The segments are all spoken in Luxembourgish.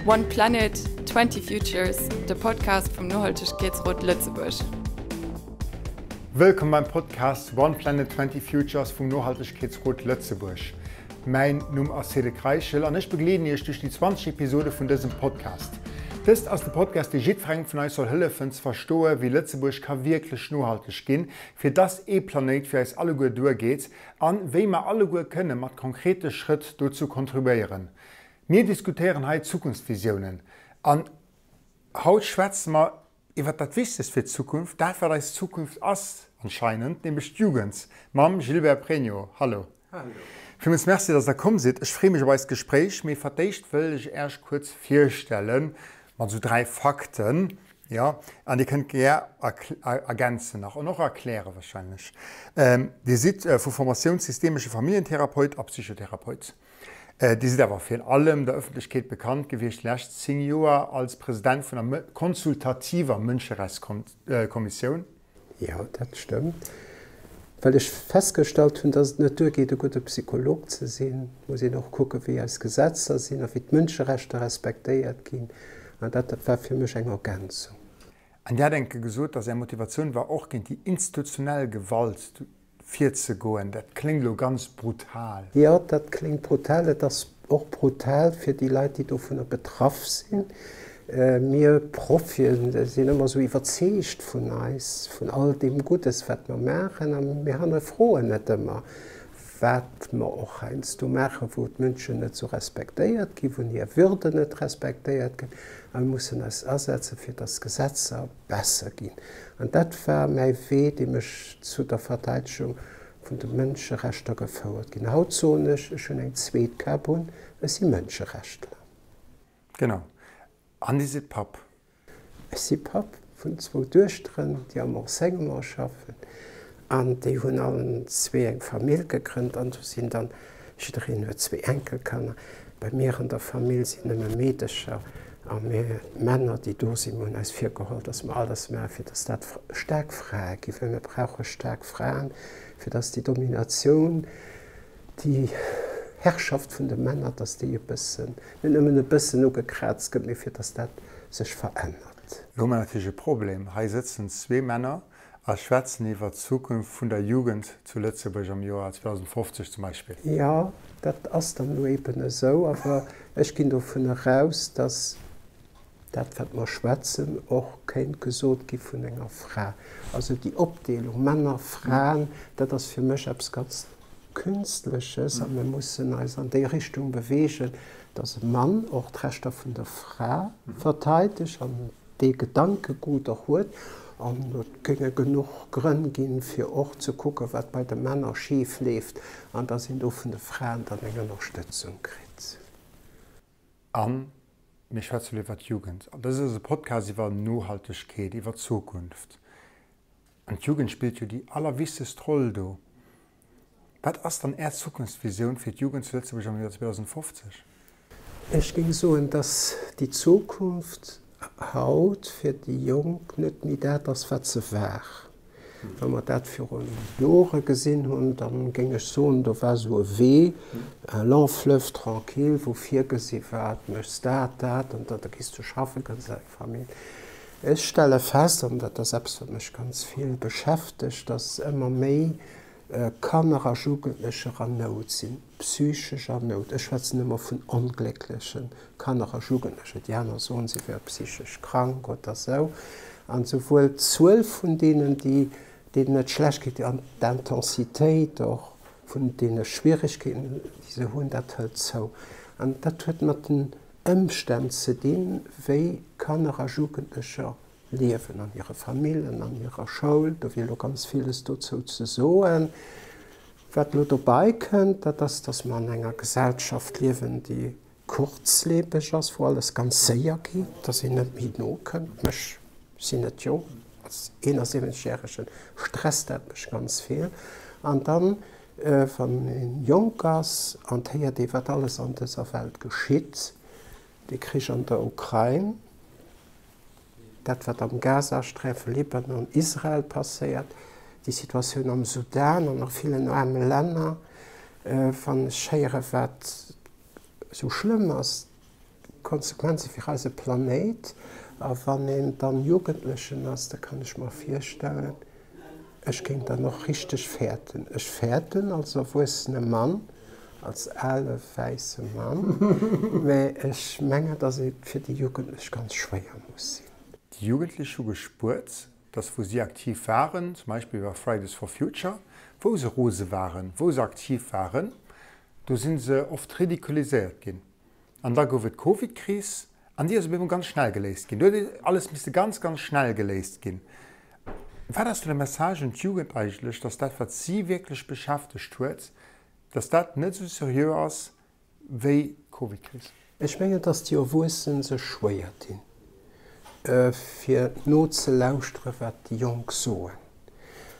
One Planet, 20 Futures, de Podcast vum Nohaltegkeetsrot Lëtzebuerg. Wëllkomm beim Podcast One Planet, 20 Futures vum Nohaltegkeetsrot Lëtzebuerg. Mäin Numm ass Cédric Reichel an ech begleeden Iech duerch déi 20 Episode vun dësem Podcast. Dëst ass de Podcast, dee jiddwerengem vun eis soll hëllefen ze verstoe wéi Lëtzebuerg ka wierklech nohalteg ginn, fir dass ee Planéit fir eis alleguer duergeet an wéi mer alleguer kënne mat konkrete Schrëtt dozou kontribuéieren. Mir diskutéieren hei Zukunftsvisiounen an haut schwätze mer iwwert dat Wichtegst fir d'Zukunft, dat wat eis Zukunft ass anscheinend, nämlech d'Jugend, mam Gilbert Pregno. Hallo. Hallo. Villmools Merci, dass der komm sidd. Ech freeë mech op eist Gespréich, mee fir d'éischt wëll ech Äerch kuerz virstellen mat esou 3 Fakten, jo, an Dir kënnt gär ergänzen nach an och erkläre wahrscheinlech. Dir sidd vu Formatioun systemesche Familljentherapeut a Psychotherapeut. Dir sidd awer virun allem der Ëffentlechkeet bekannt gewiescht déi lescht 10 Joer als President vun der konsultativer Mënscherechtskommissioun. Jo, dat stëmmt. Well ech festgestallt hunn, dass et net duergeet, e gudde Psycholog ze sinn, muss een och kucken, wéi eis Gesetzer sinn a wéi d'Mënscherechter respektéiert ginn. An dat war fir mech eng Ergänzung. An Dir hat eng Kéier gesot, dass Är Motivatioun war, och géint déi institutionell Gewalt virzegoen. Dat kléngt elo ganz brutal. Jo, dat kléngt brutal. Et ass och brutal fir déi Leit, déi dovunner betraff sinn. Mir Profien sinn ëmmer esou iwwerzeegt vun eis, vun all deem Guddes, wat mer maachen, a mir hannerfroen net ëmmer, wat mer och heiansdo maachen, wou d'Mënschen net esou respektéiert ginn, wou hir Würde net respektéiert gëtt. A mir mussen eis asetzen, fir datt d'Gesetzer besser ginn. An dat war mäi Wee, dee mech zu der Verteidegung vun de Mënscherechter gefouert ginn. Haut soen ech, ech hunn eng zweet Kap un, ech si Mënscherechtler. Genau. An Dir sidd Papp? Ech si Papp vun zwou Duechteren, déi am Enseignement schaffen. An déi hunn allen zwee eng Famill gegrënnt an do sinn dann, jiddereen huet zwee Enkelkanner. Bei mir an der Famill sinn nëmme Meedecher a mir Männer, déi do sinn, mir hunn eis virgeholl, dass mer alles maachen, fir dass dat staark Frae ginn, well mir brauche staark Fraen, fir dass déi Dominatioun, déi Herrschaft vun de Männer, dass déi e bëssen, net nëmmen e bëssen ugekraazt gëtt, mee fir dass dat sech verännert. Elo hu mer natierlech e Problem. Hei sëtzen zwee Männer a schwätzen iwwer d'Zukunft vun der Jugend zu Lëtzebuerg am Joer 2050 zum Beispill. Jo, dat ass dann elo eben esou. Awer ech ginn dovun eraus, dass dat, wat mer schwätzen, och kéint gesot gi vun enger Fra. Also déi Opdeelung Männer, Fraen, dat ass fir mech eppes ganz Künstleches a mir mussen eis an déi Richtung beweegen, dass e Mann och d'Rechter vun der Fra verteidegt an dee Gedankegut och huet, an et géinge genuch Grënn ginn, fir och ze kucken, wat bei de Männer schif leeft, an dass een do vun de Fraen dann eng Ënnerstëtzung kritt. A mir schwätze elo iwwer d'Jugend. An dëst ass e Podcast iwwer Nohaltegkeet, iwwer Zukunft. An d'Jugend spillt jo déi allerwichtegst Roll do. Wat ass dann Är Zukunftsvisioun fir d'Jugend zu Lëtzebuerg am Joer 2050? Ech géing soen, dass déi Zukunft haut fir déi Jonk net méi dat ass, wat se war. Wa mer dat viru Jore gesinn hunn, da géing ech soen, do war esou e Wee, un long fleuve tranquille, wou virgesi war, du méchs dat, dat an da gees du schaffen, grënns eng Famill. Ech stelle fest, an dat ass eppes, wat mech ganz vill beschäftegt, dass ëmmer méi Kanner a Jugendlecher an Nout sinn, psychesch an Nout. Ech schwätzen ëmmer vun ongléckleche Kanner a Jugendlecher. Déi aner soen, si wäre psychesch krank oder sou. An souwuel d'Zuel vun deenen, déi, deenen et schlecht geet, an d'Intensitéit och vun deene Schwieregkeeten, déi se hunn, dat hëlt zou. An dat huet mat den Ëmstänn ze dinn, wéi Kanner a Jugendlecher liewen, an hire Famillen, an hirer Schoul. Do wier elo ganz villes dozou ze soen. Wat elo dobei kënnt, dat ass, dass mer an enger Gesellschaft liewen, déi kuerzlebeg ass, wou alles ganz séier geet, dass een net méi nokënnt. Mech sinn net jonk, als 71 Järegen stresst dat mech ganz vill. An dann, wann ee jonk ass an et héiert ee wat alles an dëser Welt geschitt, de Krich an der Ukrain, dat wat am Gazasträifen, Libanon, Israel passéiert, déi Situatioun am Sudan an a villen aarme Länner, wann ech héiere wat esou schlëmm ass. Konsequenze fir eise Planéit. A wann een dann Jugendlechen ass, da kann ech mer virstellen, ech géing dann och richteg fäerten. Ech fäerten als erwuessene Mann, als ale wäisse Mann, mä ech mengen, datt et fir déi Jugendlech ganz schwéier muss sinn. Déi Jugendlech hu gespuert, datt wou si aktiv waren, zum Beispill bei Fridays for Future, wou se rose waren, wou se aktiv waren, do si se oft ridiculiséiert ginn. An da gouf et d'Covidkris an déi ass op eemol ganz schnell geléist ginn. Do huet alles misste ganz, ganz schnell geléist ginn. Wat ass do de Message un d'Jugend eigentlech, datt dat, wat si wierklech beschäftegt huet, datt dat net esou seriö ass wéi d'Covidkris? Ech mengen, datt déi Erwuessen sech schwéier dinn, fir nozelauschteren, wat déi Jonk soen.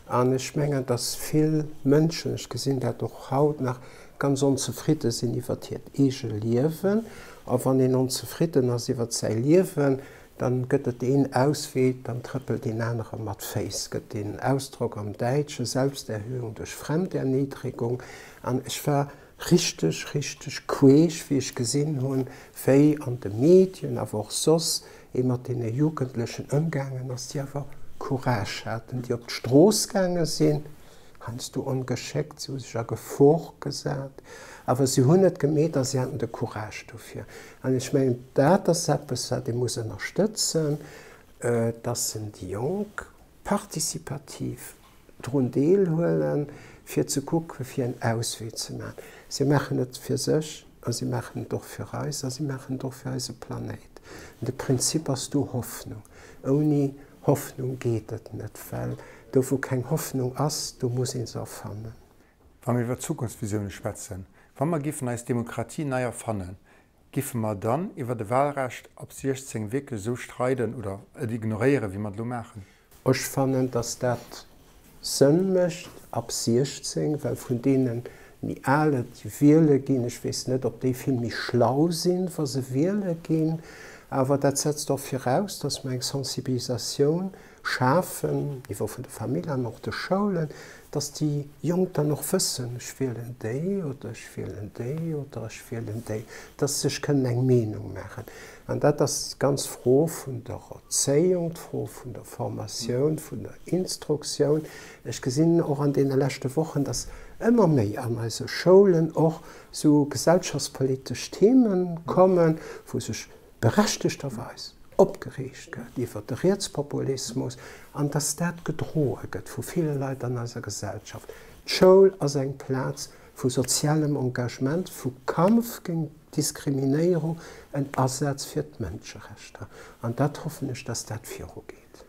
An ech mengen, datt vill Mënschen, ech gesinn dat och haut nach, ganz onzefridde sinn iwwert hiert eege Liewen. A wann een onzefridden ass iwwert säi Liewen, dann gëtt et een Auswee, dann trëppelt een anere mat Féiss, gëtt deen Ausdrock am Däitsche, Selbsterhöhung durch Fremderniedrigung. An ech war richteg, richteg queesch, wéi ech gesinn hunn, wéi an de Medien, awer och soss, ee mat deene Jugendlechen ëmgaangen ass, déi awer Courage haten, déi op d'Strooss gaange sinn, heiansdo ongeschéckt, si hu sech a Gefor gesat, awer si hunn et gemeet a si haten de Courage dofir. An ech mengen, dat ass eppes, wat ee muss ënnerstëtzen, dass en déi Jonk participativ drun deelhuelen, fir ze kucke fir en Auswee ze maachen. Si maachen et fir sech a si maachen et och fir eis a si maachen et och fir eise Planéit. De Prinzip ass do Hoffnung. Ouni Hoffnung geet et net, well do wou keng Hoffnung ass, do muss ee se erfannen. Wa mir iwwer Zukunftsvisioune schwätzen, wa mer giffen eis Demokratie nei erfannen, giffe mer dann iwwer e Wahlrecht ab 16 wierklech esou streiden oder et ignoréieren, wéi mer et elo maachen? Ech fannen, dass dat Sënn mécht ab 16, well vun deene méi Ale, déi wiele ginn, ech weess net, ob déi vill méi schlau sinn, wa se wiele ginn, awer dat setzt och viraus, dass mer eng Sensibilisatioun schafen, Niveau vun de Famillen an och de Schoulen, dass déi Jonk dann och wëssen, ech wielen déi oder ech wielen déi oder ech wielen déi, dass se sech kënnen eng Meenung maachen. An dat ass d'ganz Fro vun der Erzéiung, d'Fro vun der Formatioun, vun der Instruktioun. Ech gesinn och an deene leschte Wochen, dass ëmmer méi an eise Schoulen och esou gesellschaftspolitesch Themen kommen, wou sech berechtegterweis opgereegt gëtt iwwert de Rietspopulismus an dass dat gedroe gëtt vu ville Leit an eiser Gesellschaft. D'Schoul ass eng Plaz vu sozialem Engagement, vu Kampf géint Diskriminéierung, en Asaz fir d'Mënscherechter. An dat hoffen ech, dass dat virugeet.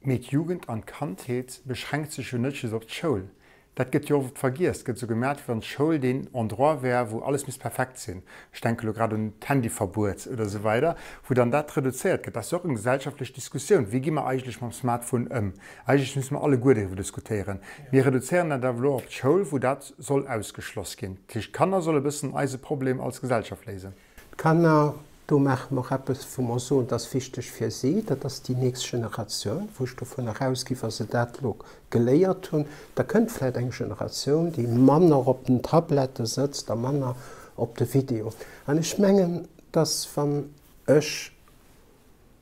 Mee d'Jugend an d'Kandheet beschränkt sech jo net just op d'Schoul. Dat gëtt jo oft vergiess. Et gëtt esou gemat, wéi wann d'Schoul deen Endroit wär, wou alles misst perfekt sinn. Ech denke lo grad un d'Handyverbuet oder esou weider, wou dann dat reduzéiert gëtt. Dat ass jo och eng gesellschaftlech Diskussioun, Wéi gi mer eigentlech mam Smartphone ëm? Eigentlech misste mer alleguer doriwwer diskutéieren. Mir reduzéieren dat awer elo op d'Schoul, wou dat soll ausgeschloss ginn. Dat heescht, d'Kanner solle bëssen eise Problem als Gesellschaft léisen. D'Kanner, do maache mer och eppes, wou mer soen, dat ass wichteg fir si, dat ass déi nächst Generatioun, wou ech dovunner ausginn, wa se dat elo geléiert hunn, da kënnt vläicht eng Generatioun, déi manner op den Tablette sëtzt a manner op de Videoen. An ech mengen, dass, wann ech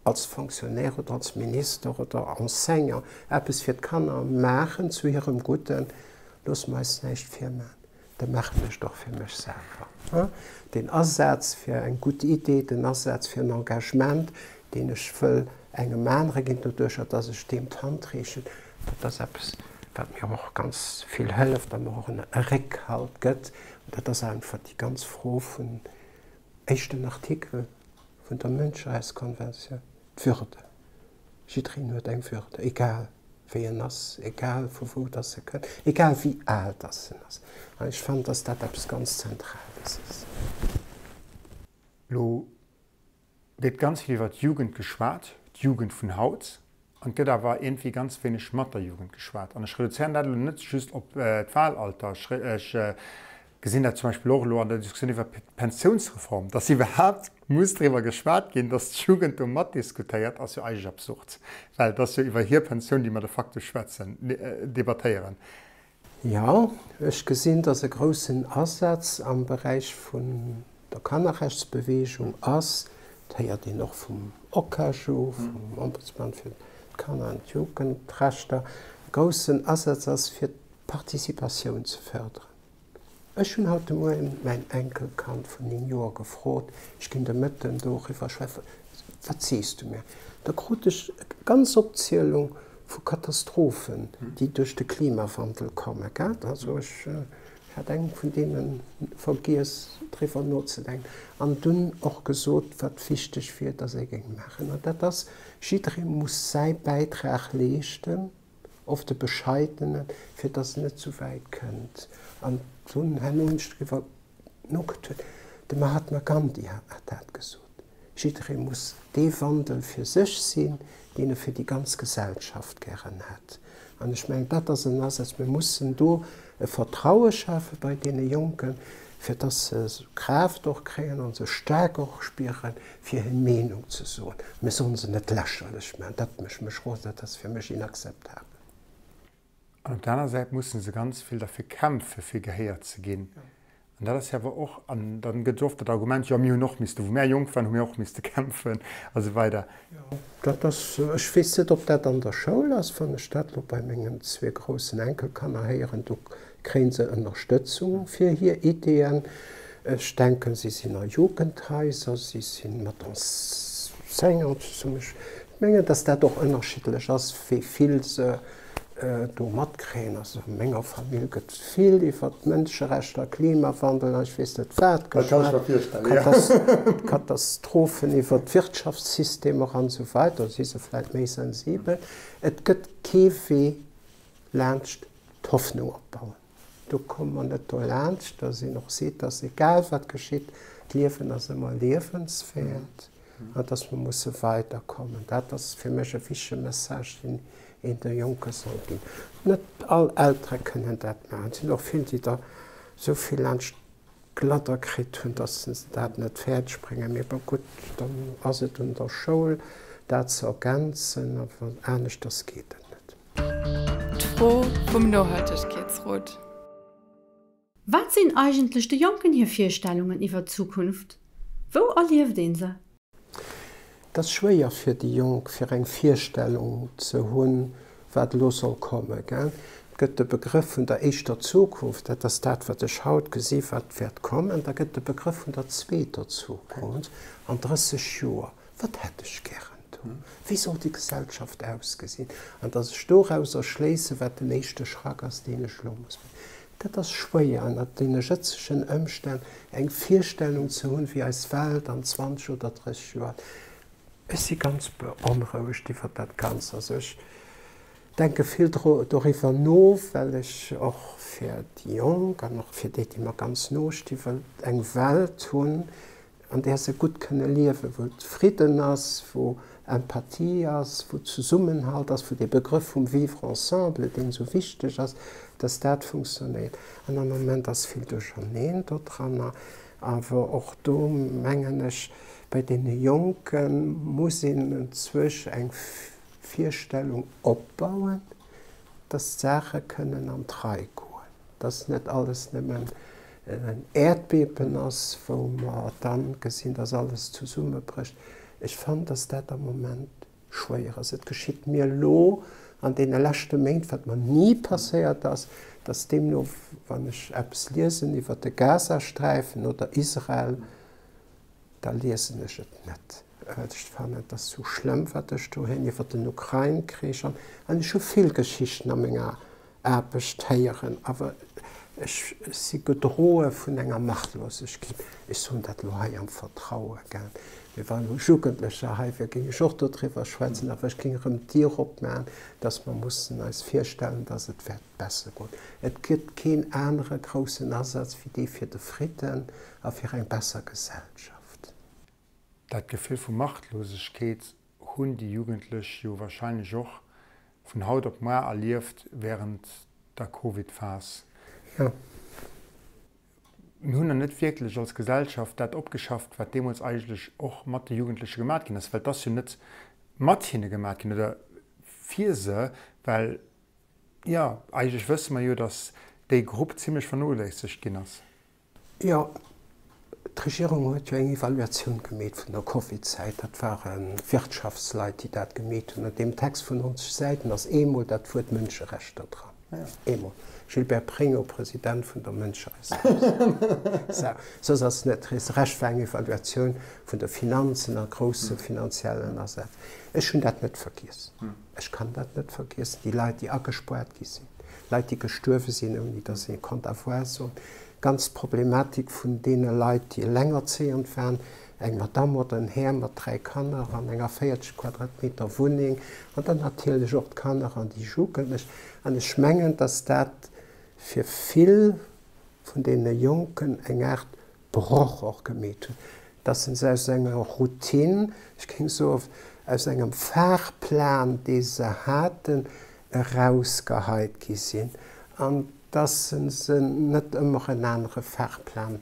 als Fonctionnaire oder als Minister oder Enseignant eppes fir d'Kanner maachen zu hirem Gudden, loosse mer eis näischt virmachen, da maachen ech et och fir mech selwer. Den Asaz fir eng gutt Idee, den Asaz fir en Engagement, deen ech wëll engem anere ginn, doduercher dass ech deem d'Hand reechen, dat ass eppes, wat mir och ganz vill hëlleft a mir och e Réckhalt gëtt. An dat ass einfach déi ganz Fro vun éischten Artikel vun der Mënscherechtskonventioun, d'Würde. Jiddereen huet eng Würde, egal wéi en ass, egal vu wou dass e kënnt, egal wéi al dass en ass. An ech fannen, dass dat eppes ganz Zentrales ass. Elo gëtt ganz vill iwwer d'Jugend geschwat, d'Jugend vun haut. An et gëtt awer iergendwéi ganz wéineg mat der Jugend geschwat. An ech reduzéieren dat elo net just op d'Wahlalter. Ech gesinn dat zum Beispill och elo an der Diskussioun iwwert d'Pensiounsreform. Dass iwwerhaapt muss driwwer geschwat ginn, dass d'Jugend do matdiskutéiert, ass jo eigentlech absurd, well et ass jo iwwer hir Pensioun, déi mer de facto schwätzen, debattéieren. Jo, ech gesinn, dass e groussen Asaz am Beräich vun der Kannerrechtsbeweegung ass. héiert een och vum OCAJU, vum Ombudsman fir d'Kanner an d'Jugendrechter, e groussen Asaz ass, fir d'Participatioun ze förderen. Ech hunn haut de Moien mäin Enkelkand vun 9 Joer gefrot, ech ginn de Mëtten doriwwer schwätzen, wat sees du mir? Da krut ech e ganz Opzielung vu Katastrophen, déi duerch de Klimawandel kommen, gell? Also ech hat eng vun deene vergiess driwwer nozedenken an dunn och gesot, wat wichteg wier, datt ee géing maachen. An dat ass, jidderee muss säi Bäitrag leeschten. oft e bescheidenen, fir dass et net zu wäit kënnt. An dunn herno hunn ech driwwer nogeduet, de Mahatma Gandhi hat dat gesot, jidderee muss dee Wandel fir sech sinn, deen e fir déi ganz Gesellschaft gären hätt. An ech mengen, dat ass en Asaz, mir mussen do e Vertraue schafe bei deene Jonken, fir dass se Kraaft och kréien a sech staark och spieren, fir hir Meenung ze soen. Mir sollen se net lächerlech maachen, dat mécht mech rosen, dat ass fir mech inakzeptabel. An op der aner Säit musse se ganz vill derfir kämpfen, fir gehéiert ze ginn. An dat ass jo awer och, an dann gëtt oft dat Argument, jo mir hunn och misste, wou mär jonk waren, hu mir och misste kämpfen a sou weider. Jo, dat ass, ech weess net, ob dat an der Schoul ass, wann ech dat elo bei mengen zwee groussen Enkelkanner héieren, do Kréien se Ënnerstëtzung fir hir Ideeën? Ech denken, si sinn a Jugendhaiser, si si mat Enseignanten zesummen. Ech mengen, datt dat och ënnerschiddlech ass, wéi vill se do matkréien. Also a menger Famill gëtt vill iwwer d'Mënscherechter, Klimawandel an ech weess net wat geschwat, Katastrophen iwwer d'Wirtschaftssystemer an esou weider. Do si se vläicht méi sensibel. Et gëtt kee Wee laanscht d'Hoffnung opbauen. Do komme mer net dolaanscht, dass een och seet, dass egal wat geschitt, d'Liewen ass ëmmer liewenswäert an dass mer musse weiderkommen. Dat ass fir mech e wichtige Message, deen een de Jonke soll ginn. Net all Eltere kënnen dat maachen. Et sinn och vill, déi der esou vill laanscht Gladder kritt hunn, dass se dat net fäerdeg bréngen. Mee bon, gutt, dann ass et un der Schoul, dat ze ergänzen, awer aneschters geet et net. D'Fro vum Nohaltegkeetsrot. Wat sinn eigentlech de Jonken hir Virstellungen iwwer d'Zukunft? Wou erlieft een se? Et ass schwéier fir déi Jonk, fir eng Virstellung ze hunn, wat elo soll kommen. Et gëtt de Begrëff vun der éischter Zukunft, dat ass dat, wat ech haut gesi wat wäert kommen. Da gëtt de Begrëff vun der zweeter Zukunft an 30 Joer, wat hätt ech gären do, wéi soll déi Gesellschaft ausgesinn? An datt ech dorauser schléissen, wat den éischte Schrack ass, deen ech elo muss maachen. Dat ass schwéier ënnert deene jëtzegen Ëmstänn eng Virstellung ze hunn, wéi eis Welt an 20 oder 30 Joer. Ech si ganz beonrouegt iwwert dat Ganzt. Also ech denke vill doriwwer no, well ech och fir déi Jonk an och fir déi, déi mer ganz no sti wëll eng Welt hunn, an där se gutt kënne liewen, wou Fridden ass, wou Empathie ass, wou Zesummenhalt ass, wou dee Begrëff vum Vivre ensemble, deen esou wichteg ass, dass dat funktionéiert. An am Moment ass vill Duercherneen dodranner. Awer och do mengen ech, bei deene Jonke muss een enzwousch eng Virstellung opbauen, dass d'Saache kënnen an d'Rei goen. Dass net alles nëmmen en Äerdbeben ass, wou mer dann gesinn, dass alles zesummebrécht. Ech fannen, dass dat am Moment schwéier ass. Et geschitt mir elo an deene leschte Méint, wat mer ni passéiert ass, dass deemno, wann ech eppes liesen iwwer de Gazasträifen oder Israel, da liesen ech et net, well ech fannen, et ass sou schlëmm, wat ech do héieren iwwer den Ukrain-Krich. An ech hu vill Geschichten a menger Aarbecht héieren, awer ech si gedroe vun enger Machtlosegkeet. Ech soen dat elo hei am Vertraue, gell, mee wa elo Jugendlecher hei wier, géing ech och dodriwwer schwätzen, awer ech géing erëm d'Dier opmaachen, dass mer mussen eis virstellen, dass et wäert besser goen. Et gëtt keen anere groussen Asaz wéi dee fir de Fridden a fir eng besser Gesellschaft. Dat Gefill vu Machtlosegkeet hunn déi Jugendlech jo wahrscheinlech och vun haut op muar erlieft während der Covid-Phas. Jo. Mir hunn nach net wierklech als Gesellschaft dat opgeschafft, wat deemools eigentlech och mat de Jugendleche gemat ginn ass, well et ass jo net mat hinne gemat ginn oder fir se, well Jo, eigentlech wësse mer jo, datt déi Grupp zimlech vernoléissegt ginn ass. Jo, D'Regierung huet jo eng Evaluatioun gemeet vun der Covid-Zäit. Dat ware Wirtschaftsleit, déi dat gemeet hunn. An deem Text vun 90 Säiten ass eemol dat Wuert Mënscherechter dran. Eemol. Gilbert Pregno, President vun der Mënscherechtskommissioun. Soss ass net. De Rescht war eng Evaluatioun vun de Finanzen a grousse finanziellen Asätz. Ech hunn dat net vergiess. Ech kann dat net vergiessen. Déi Leit, déi agespoart gi sinn, Leit, déi gestuerwe sinn, ouni datt een konnt avoir soen. D'ganz Problematik vun deene Leit, déi elengerzéiend waren, eng Madamm oder en Här mat 3 Kanner an enger 40 Quadratmeter Wunneng an dann natierlech och d'Kanner an déi Jugendlech. An ech mengen, dass dat fir vill vun deene Jonken eng Aart Broch och gemeet huet, dass se se aus enger Routine, ech géing soen, aus engem Fahrplan, dee se haten, erausgeheit gi sinn an dass se net ëmmer en anere Fahrplan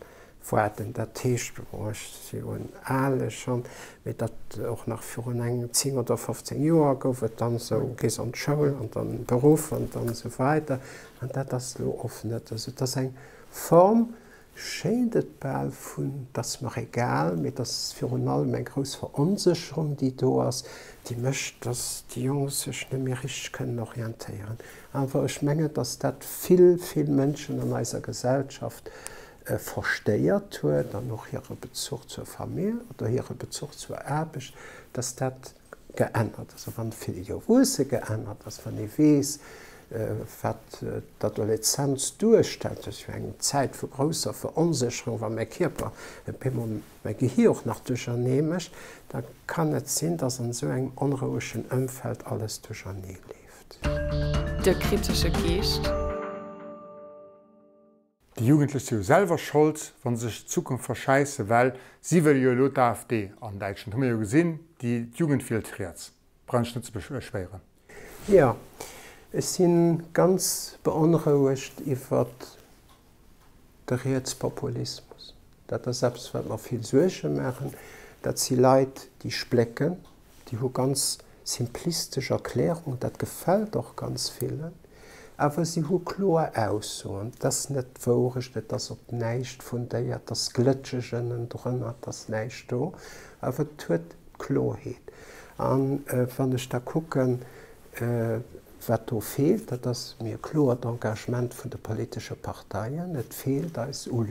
waarden. Dat heescht, bon, ech si jo en Ale schonn, mee dat och nach virun eng 10 oder 15 Joer gouf et dann esou, gees an d'Schoul an dann Beruff an dann esou weider. An dat ass elo oft net esou. Et ass eng Form, schéint et bal vun, 't ass mer egal, mee 't ass virun allem eng grouss Veronsécherung, déi do ass, déi mécht, dass déi Jonk sech net méi richteg kënnen orientéieren. Awer ech mengen, dass dat vill, vill Mënschen an eiser Gesellschaft verstéiert huet an och hire Bezuch zur Famill oder hire Bezuch zur Aarbecht, dass dat geännert ass. A wann vill Erwuesse geännert ass, wann ee weess, wat d'Adoleszenz duerstellt, dat ass jo eng Zäit vu grousser Veronsécherung, wa mäi Kierper op eemol mäi Gehier och nach duerchernee mécht, da kann et sinn, dass an esou engem onrouegen Ëmfeld alles duerchernee leeft. De kritesche Geescht. Déi Jugendlech si jo selwer Schold, wa se sech d'Zukunft verschäissen, well si wëlle jo elo d'AfD an Däitschland, hu mir jo gesinn, déi d'Jugend wielt riets, brauch ech net ze beschwéieren. Jo, ech si ganz beonrouegt iwwert de Rietspopulismus. Dat ass eppes, wat mer vill Suerge maachen. Dat si Leit, déi splécken, Déi hu ganz simplistesch Erklärungen, dat gefält och ganz villen, awer si hu kloer Aussoen. Et ass net d'Wourecht, et ass op näischt fundéiert, et ass glëtscheg ënnendrënner, et ass näischt do, awer et huet Kloerheet. A wann ech da kucken, wat do feelt, dat ass mir e kloert Engagement vun de politesche Parteien. Et feelt eis u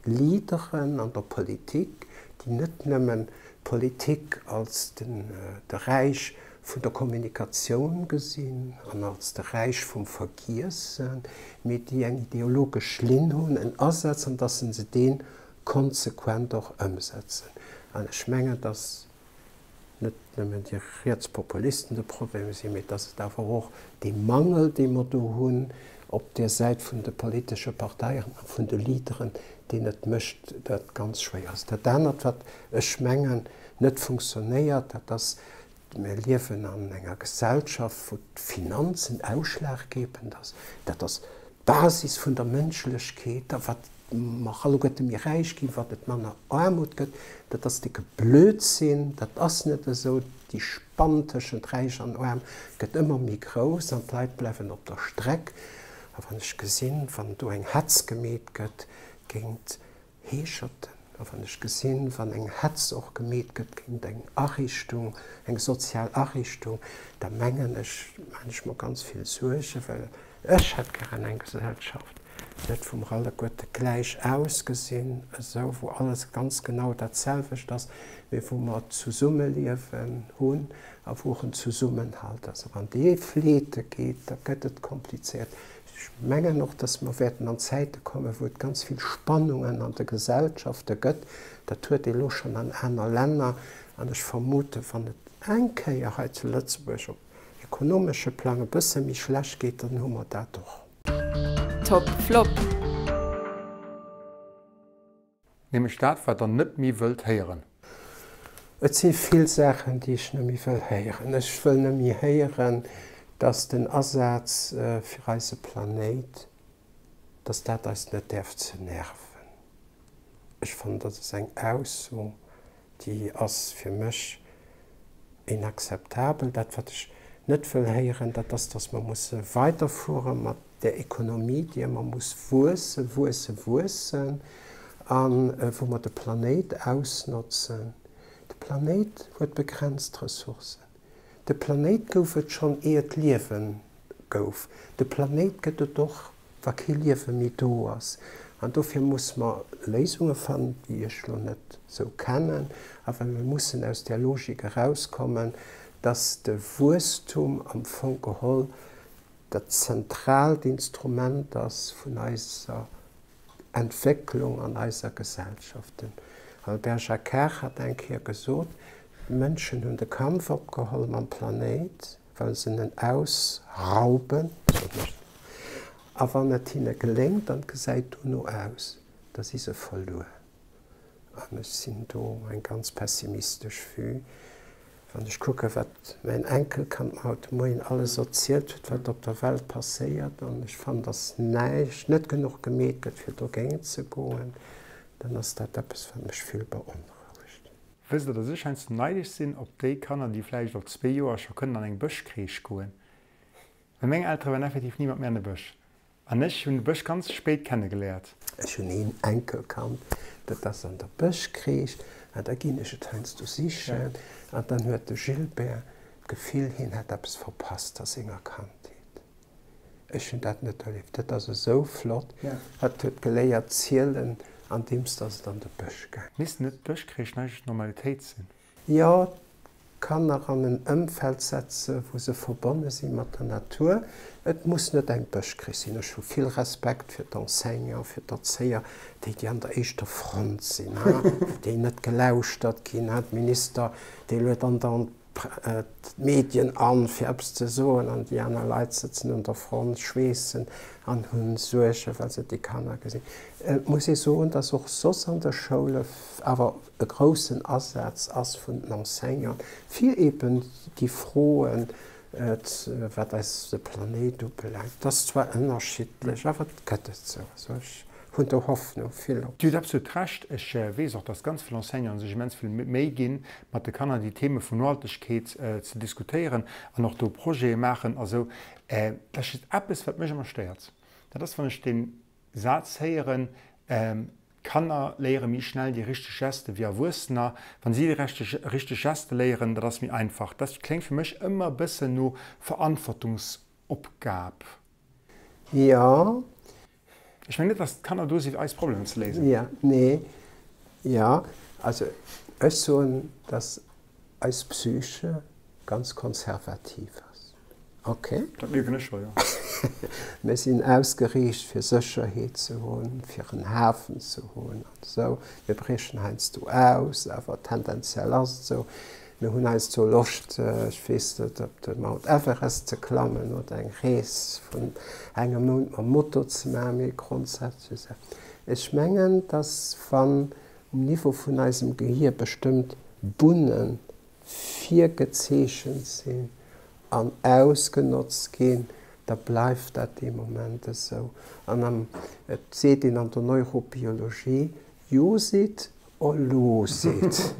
Leaderen an der Politik, déi net nëmmen d'Politik als de Räich vun der Kommunikatioun gesinn an als de Räich vum Vergiessen, mee déi eng ideologesch Linn hunn, en Asaz, an dass se se dee konsequent och ëmsetzen. An ech mengen, dass net nëmmen déi Rietspopulisten de Problem sinn, mee dass et awer och dee Mangel, dee mer do hunn op där Säit vun de politesche Parteien a vun de Leaderen, deen et mécht, dat ganz schwéier ass. Dat anert, wat ech mengen net funktionéiert, dat ass, mir liewen an enger Gesellschaft, wou d'Finanzen ausschlaggebend ass. Dat ass d'Basis vun der Mënschlechkeet. A wat mer alleguerte méi räich ginn, wat et manner Aarmut gëtt, dat ass décke Blödsinn. Dat ass net esou. Déi Spann tëschent räich an aarm gëtt ëmmer méi grouss an d'Leit bleiwen op der Streck. A wann ech gesinn, wann do eng Hetz gemeet gëtt géint Heescherten, a wann ech gesinn, wann eng Hetz och gemeet gëtt géint eng Ariichtung, eng sozial Ariichtung, da mengen ech, maachen ech mer ganz vill Suergen, well ech hätt gären eng Gesellschaft, net wou mer alleguerte gläich ausgesinn, esou, wou alles ganz genau dat selwecht ass, mee wou mer Zesummeliewen hunn a wou och en Zesummenhalt ass. A wann dee fleete geet, da gëtt et komplizéiert. Ech mengen och, dass mer wäerten an Zäite kommen, wou et ganz vill Spannungen an de Gesellschafte gëtt. Dat huet ee elo schonn an aner Länner. An ech vermuten, wann et eng Kéier hei zu Lëtzebuerg op ekonomesche Plang e bësse méi schlecht geet, dann hu mer dat och. Top Flop. Nämlech dat, wat Der net méi wëllt héieren. Et si vill Saachen, déi ech net méi wëll héieren. Ech wëll net méi héieren, dass den Asaz fir eise Planéit, dass dat eis net däerf ze nerven. Ech fannen, dat ass eng Ausso, déi ass fir mech inakzeptabel. Dat, wat ech net wëll héieren, dat ass, dass mer musse weiderfuere mat där Ekonomie, déi ëmmer muss wuessen, wuessen, wuessen. A wou mer de Planéit ausnotzen. De Planéit huet begrenzt Ressourcen. De Planéit gouf et schonn ier et Liewe gouf. De Planéit gëtt et och, wa kee Liewe méi do ass. An dofir muss mer Léisunge fannen, déi ech elo net esou kennen, awer mir mussen aus där Logik erauskommen, dass de Wuesstum am Fong geholl dat zentraalt Instrument ass vun eiser Entwécklung an eiser Gesellschaft. Den Albert Jacquard hat eng Kéier gesot, D'Mënschen hunn de Kampf opgeholl mam Planéit, well se en ausrauben, soen ech, a wann et hinne geléngt, an et gesäit dono aus, da si se verluer. An ech sinn do eng ganz pessimistesch Vue, wann ech kucken, wat mäin Enkelkand mer haut de Moien alles erzielt huet, wat op der Welt passéiert. An ech fannen, dass näischt, net genuch gemeet gëtt, fir dogéint ze goen, dann ass dat eppes, wat mech vill beonrouegt. Wësst Der, dass ech heiansdo neidesch sinn op déi Kanner, déi vläicht op zwee Joer scho kënnen an eng Bëschcrèche goen? Well meng Eltere waren effektiv ni mat mir an de Bësch. An ech hunn de Bësch ganz spéit kennegeléiert. Ech hunn een Enkelkand, dat ass an der Bëschcrèche, an da ginn ech et heiansdo sichen, an dann huet de Gilbert d'Gefill, hien hätt eppes verpasst a senger Kandheet. Ech hunn dat net erlieft. Dat ass esou flott. Hat huet geléiert zielen, andeems dass et an de Bësch gaang. Missten net d'Bëschcrèchen eigentlech d'Normalitéit sinn? Jo, d'Kanner an en Ëmfeld setze wou se verbonne si mat der Natur. Et muss net eng Bëschcrèche sinn. Ech hu vill Respekt fir d'Enseignants, fir d'Erzéier, déi déi an der éischter Front sinn, déi net gelauschtert ginn. D'Minister, dee luet andauernd d'Medien an, fir eppes ze soen, an déi aner Leit sëtzen un der Front, schweessen an hu Suergen, well se déi Kanner gesinn. Et muss ee soen, dass och soss an de Schoule awer e groussen Asaz ass vun den Enseignanten, fir eben déi Froen, wat eis de Planéit ubelaangt, et ass zwar ënnerschiddlech, awer et gëtt et sou. Also ech hunn do Hoffnung, vill Hoffnung. Dir hutt absolut Recht. Ech weess och, dass ganz vill Enseignanten sech immens vill Méi ginn, mat de Kanner déi Theme vun Nohaltegkeet ze diskutéieren an och do Projete maachen a sou. Et ass just eppes, wat mech ëmmer stéiert, dat ass, wann ech dee Saz héieren, Kanner léiere méi schnell déi richteg Geste wéi Erwuessener. Wann si déi richteg Geste léieren, dat ass méi einfach. Dat kléngt fir mech ëmmer e bëssen no Verantwortungsopgab. Jo. Ech mengen net, datt d'Kanner do si fir eis Problemer ze léisen. Jo, nee, jo. Also ech soen, datt eis Psyche ganz konservativ ass. Ok. Dat mierken ech scho, jo. Mir sinn ausgeriicht fir Sécherheet ze hunn, fir en Hafen ze hunn an esou. Mir briechen heiansdo aus, awer tendenziell ass et esou. Mir hunn heiansdo Loscht, ech weess net, op de Mount Everest ze klammen oder eng Rees vun engem Mount mam Moto ze maachen, mee grondsätzlech, ech mengen, dass wann um Niveau vun eisem Gehier bestëmmt Bunne virgezeechent sinn an ausgenotzt ginn, da bleift dat dee Moment esou. An am, et seet een an der Neurobiologie, Use it or lose it.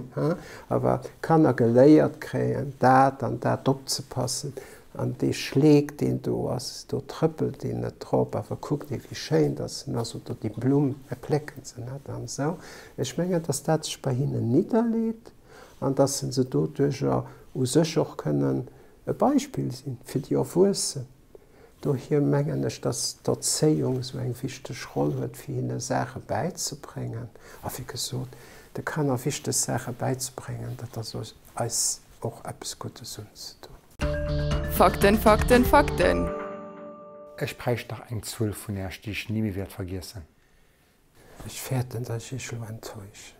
A wa Kanner geléiert kréien, dat an dat opzepassen, an dee Schleek, deen do ass, do trëppelt een net drop, awer kuckt ee wéi schéin dass en ass, oder déi Blumm, mir plécken se net an esou. Ech mengen, dass dat sech bei hinnen nidderleet. an dass se doduercher u sech och kënnen e Beispill si fir déi Erwuessen. Dohier mengen ech, dass d'Erzéiung esou eng wichteg Roll huet, fir hinne Saache bäizebréngen a wéi gesot, de Kanner wichteg Saache bäizebréngen, dat ass eis och eppes Guddes unzedoen. Fakten, Fakten, Fakten! Ech bräicht nach eng Zuel vun Äerch, déi ech ni méi wäert vergiessen. Ech fäerten, datt ech iech elo enttäuschen.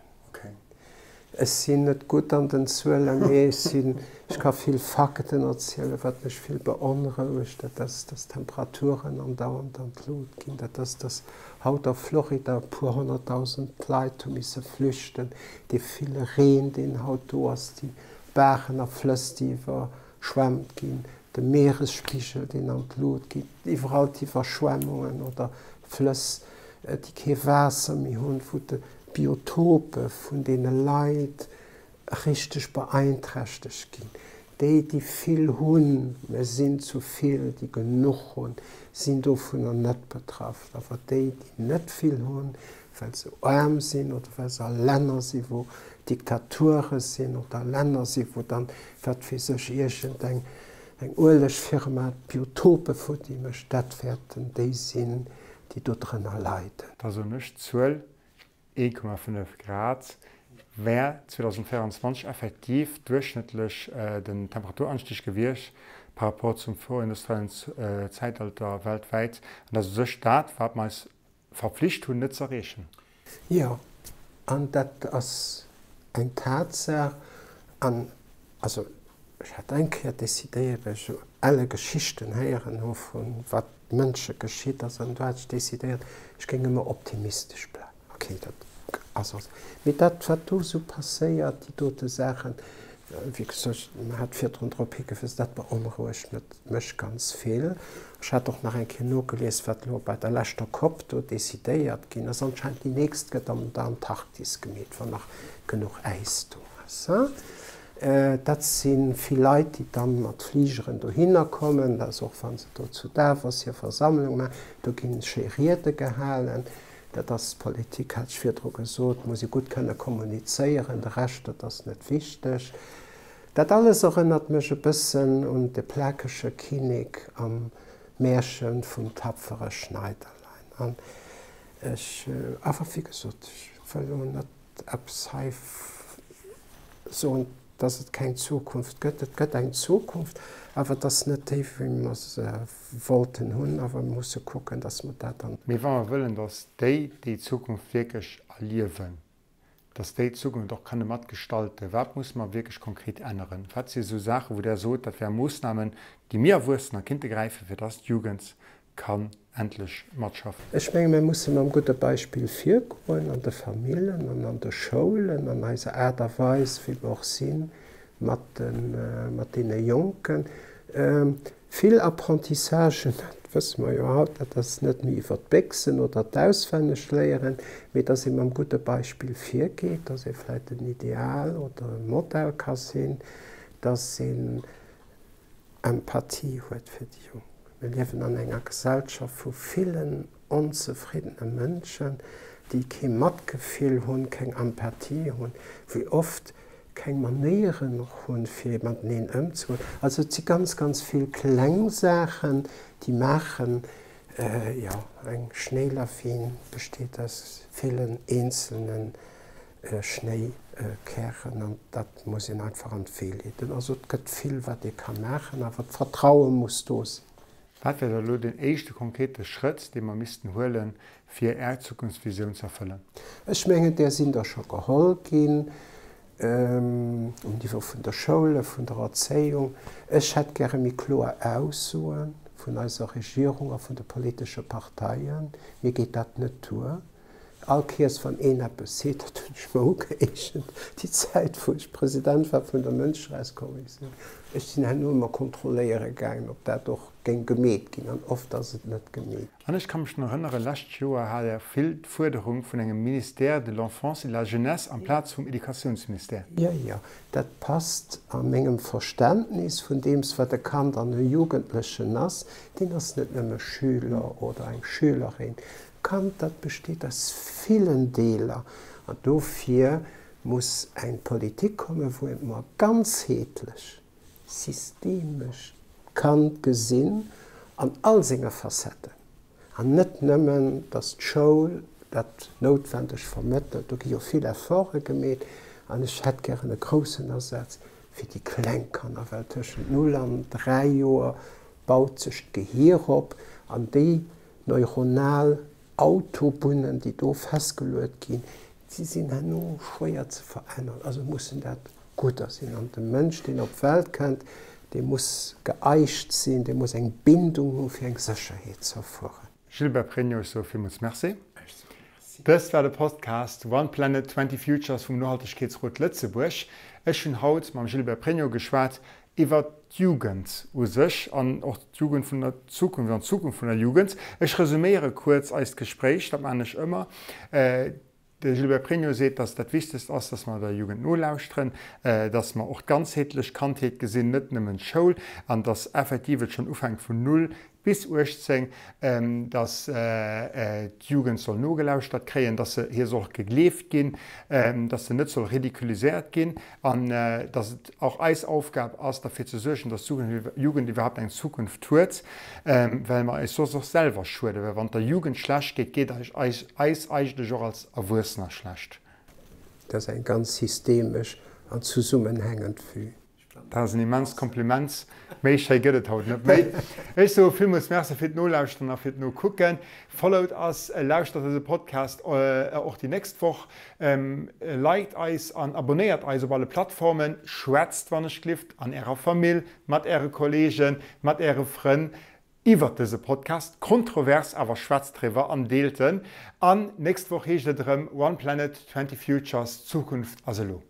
Ech sinn net gutt an den Zuelen, mee ech sinn, ech ka vill Fakten erzielen. Wat mech vill beonrouegt, dat ass, datt d'Temperaturen andauernd an d'Lut ginn. Dat ass, datt haut a Florida e puer honnertdausend Leit hu misse flüchten. Dee ville Reen, deen haut do ass, déi Baachen a Flëss, déi iwwerschwemmt ginn, de Meeresspigel, deen an d'Lut geet, iwwerall d'Iwwerschwemmungen oder Flëss, déi kee Waasser méi hunn, wou d'Biotope vun deene Leit richteg beeinträchtegt ginn. Déi, déi vill hunn, mer sinn zu vill, déi genuch hunn, sinn dovunner net betraff. Awer déi, déi net vill hunn, well se aarm sinn oder well se a Länner sinn, wou Diktature sinn oder a Länner sinn, wou dann, wat weess ech, iergendeng eng Uelegfirma d'Biotope futti mécht, dat wäerten déi sinn, déi dodrënner leiden. Da soen ech d'Zuel 1,5 Grad wär 2024 effektiv duerchschnëttlech den Temperaturanstieg gewiescht par rapport zum vorindustriellen Zäitalter weltwäit. An dat ass u sech dat, wat mer eis verpflicht hunn, net ze erreechen. Jo, an dat ass eng Tatsaach. An also ech hat eng Kéier decidéiert, well ech esou elle Geschichten héieren hu vu wat Mënsche geschitt ass, an do hat ech decidéiert, ech géing ëmmer optimistesch bleiwen. Ok, dat ass och esou. Mee dat, wat do esou passéiert, déi dote Saachen, wéi gesot, mer hat virdrun drop higewisen, dat beonrouegt mech ganz vill. Ech hat och nach eng Kéier nogelies, wat elo bei der leschter Cop do decidéiert ginn ass. Anscheinend déi nächst gëtt an der Antarktis gemeet, wann nach genuch Äis do ass. Dat si vill Leit, déi dann mat Fligeren dohinner kommen. Dat ass och, wa se do zu Davos hir Versammlung maachen, do gi schéi Riede gehalen. Dat ass Politik, hat ech virdru gesot, muss ee gutt kënne kommunizéieren, de Rescht, dat ass net wichteg. Dat alles erënnert mech e bëssen un de plakege Kinnek am Märche vum tapfere Schneiderlein. An ech, awer wéi gesot, ech wëll elo net eppes hei soen, dass et keng Zukunft gëtt. Et gëtt eng Zukunft, awer et ass net déi, wéi mer se wollten hunn. Awer mir musse kucken, dass mer dat an. Mee wa mer wëllen, dass déi déi Zukunft wierklech erliewen, dass déi d'Zukunft och kënne matgestalten, wat musse mer wierklech konkret änneren? Wat si esou Saachen, wou Der sot, dat wäre Moossnamen, déi mir Erwuessener kinnte gräifen, fir dass d'Jugend kann endlech matschaffen. Ech menge mir musse mam gudde Beispill virgoen an de Famillen an an de Schoulen, an eiser Aart a Weis wéi mer och si mat deene Jonken. Vill Apprentissagen, dat wësse mer jo haut, dat ass net méi iwwer d'Béchsen oder d'Auswennegléieren, mee dass ee mam gudde Beispill virgeet, dass ee vläicht en Ideal oder e Modell ka sinn, dass een Empathie huet fir déi Jonk. Mir liewen an enger Gesellschaft vu villen onzefriddene Mënschen, déi kee Matgefill hunn, keng Empathie hunn, wéi oft keng Manéieren och hunn, fir mateneen ëmzegoen. Also et si ganz, ganz vill kleng Saachen, déi maachen, jo, eng Schnéilawin besteet aus villen eenzelne Schnéikären an dat muss een einfach an d'Wee leeden. Also et gëtt vill wat ee ka maachen, awer d'Vertraue muss do sinn. Wat wär da elo den éischte konkrete Schrëtt, dee mer missten huelen, fir Är Zukunftsvisioun ze erfëllen? Ech mengen, där sinn der scho geholl ginn, um Niveau vun der Schoul, vun der Erzéiung. Ech hätt gäre méi kloer Aussoe vun eiser Regierung a vun de politesche Parteien. Mir geet dat net duer. All Keers wann een eppes seet, dat hunn ech mer ugëeegent, déi Zäit wou ech President war vun der Mënscherechtskommissioun, ech sinn herno ëmmer kontrolléiere gaangen, ob dat och géing gemeet ginn, an oft ass et net gemeet. An ech ka mech nach erënneren, lescht Joer hat Der vill d'Fuerderung vun engem Ministère de l'Enfance et de la Jeunesse amplaz vum Educatiounsministère. Jo, jo, dat passt a mengem Verständnis vun deems wat e Kand an e Jugendlechen ass. Deen ass net nëmme Schüler oder eng Schülerin, Kand, dat besteet aus villen Deeler an dofir muss eng Politik kommen, wou mer ganzheetlech, systemesch d'Kand gesinn an all senge Facetten an net nëmmen, dass d'Schoul dat noutwendeg vermëttelt. Do gi jo vill Efforte gemeet an ech hätt gären e groussen Asaz fir déi kleng Kanner, well tëschent null an 3 Joer baut sech d'Gehier op an déi Neuronal Autobunnen, déi do festgeluet ginn, déi sinn herno schwéier ze veränneren. Also mussen dat gudder sinn. An de Mënsch, deen op d'Welt kënnt, dee muss geeicht sinn, dee muss eng Bindung hu fir eng Sécherheet ze erfueren. Gilbert Pregno, ech soe villmools Merci. Dëst war de Podcast One Planet, 20 Futures vum Nohaltegkeetsrot Lëtzebuerg. Ech hunn haut mam Gilbert Pregno geschwat iwwert d'Jugend u sech an och d'Jugend vun der Zukunft an d'Zukunft vun der Jugend. Ech resuméiere kuerz eist Gespréich, dat maachen ech ëmmer. De Gilbert Pregno seet, datt dat Wichtegst ass, datt mer der Jugend nolauschteren, datt mer och d'ganzheetlech Kandheet gesinn, net nëmmen d'Schoul, an datt effektiv et schonn ufänkt vun 0 bis 18, datt d'Jugend soll nogelauschtert kréien, datt se hir soll gegleeft ginn, datt se net soll ridiculiséiert ginn an datt et och eis Aufgab ass, derfir ze suergen, datt d'Jugend iwwerhaapt eng Zukunft huet, well mer eis soss och selwer schueden. Well wann et der Jugend schlecht geet, geet et eis eigentlech och als Erwuessener schlecht. Dat ass eng ganz systemesch an zesummenhängend Vue. Dat ass en immenst Kompliment. Méi schéi gëtt et haut net méi. Ech soe villmools Merci fir d'Nolauschteren a fir d'Nokucken. Followt eis, lauschtert dëse Podcast och déi nächst Woch, liked eis an abonnéiert eis op alle Plattformen. Schwätzt wann ech glift an ärer Famill, mat äre Kollegen, mat äre Frënn iwwert dëse Podcast. Kontrovers, awer schwätzt driwwer an deelt en. An nächst Woch heescht et erëm One Planet, 20 Futures, d'Zukunft ass elo.